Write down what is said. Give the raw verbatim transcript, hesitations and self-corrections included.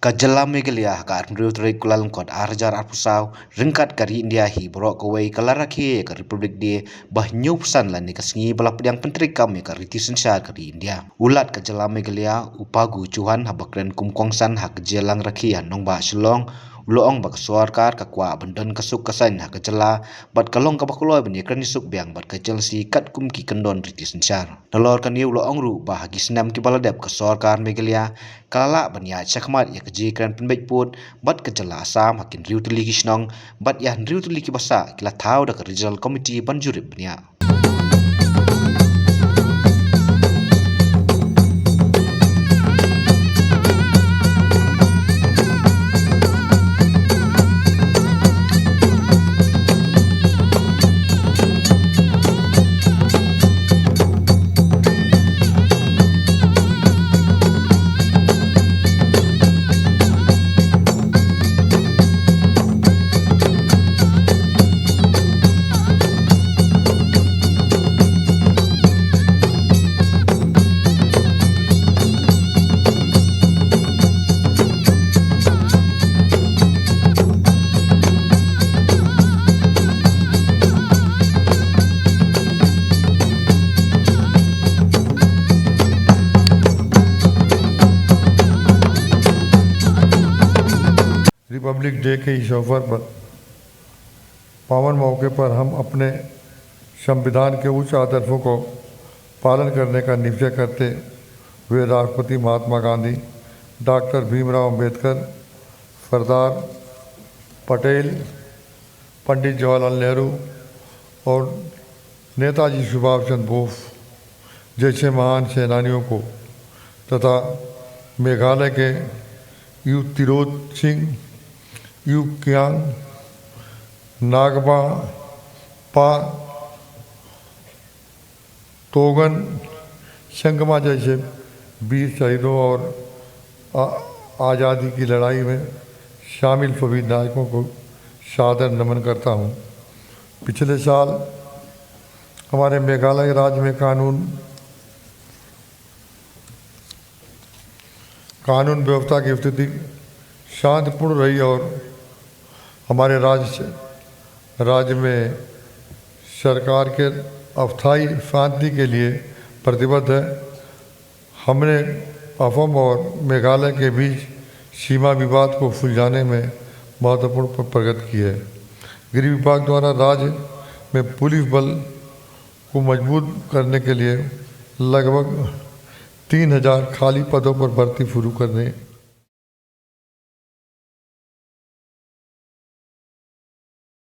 Ka jylla Meghalaya ha ka arphew hynriew tarik Kyllalyngkot ar hajar arphew saw, ryngkat ka ri India hi baroh kawei ka la rakhe ïa ka Republic Day ba hynñiewphew san lane ka sngi ba la pdiang pyntreikam ïa ka riti synshar ka ri India. U Lat ka jylla Meghalaya, u Phagu Chauhan, haba kren kum u kongsan ha ka jingïalang rakhe ha nongbah Shillong, u la ong ba ka sorkar ka kwah ban don ka suk ka saiñ ha ka jylla, bad ka long kaba kloi ban ïakren ïasuk biang bad ka jylliew katkum ki kyndon riti synshar. Nalor kane u la ong ruh ba ha ki snem kiba la dep ka sorkar Meghalaya ka la lah ban ïaid shakhmat ïa ka jingkren pynbeit pud bad ka jylla Assam ha ki hynriew tylli ki shnong, bad ïa hynriew tylli kiba sah ki la thaw da ka Regional Committee ban jurip bniah. रिपब्लिक डे के इस अवसर पर, पावन मौके पर हम अपने संविधान के उच्च आदर्शों को पालन करने का निश्चय करते हुए राष्ट्रपति महात्मा गांधी, डॉक्टर भीमराव अंबेडकर, सरदार पटेल, पंडित जवाहरलाल नेहरू और नेताजी सुभाष चंद्र बोस जैसे महान सेनानियों को तथा मेघालय के यू तिरोत सिंह, यू कियांग, नागमा पा, तोगन संगमा जैसे वीर शहीदों और आ-, आज़ादी की लड़ाई में शामिल सभी नायकों को सादर नमन करता हूँ। पिछले साल हमारे मेघालय राज्य में कानून कानून व्यवस्था की स्थिति शांतिपूर्ण रही और हमारे राज्य, राज्य में सरकार के अस्थायी शांति के लिए प्रतिबद्ध है। हमने असम और मेघालय के बीच सीमा विवाद को सुलझाने में महत्वपूर्ण प्र-, प्रगति की है। गृह विभाग द्वारा राज्य में पुलिस बल को मजबूत करने के लिए लगभग तीन हज़ार खाली पदों पर भर्ती शुरू करने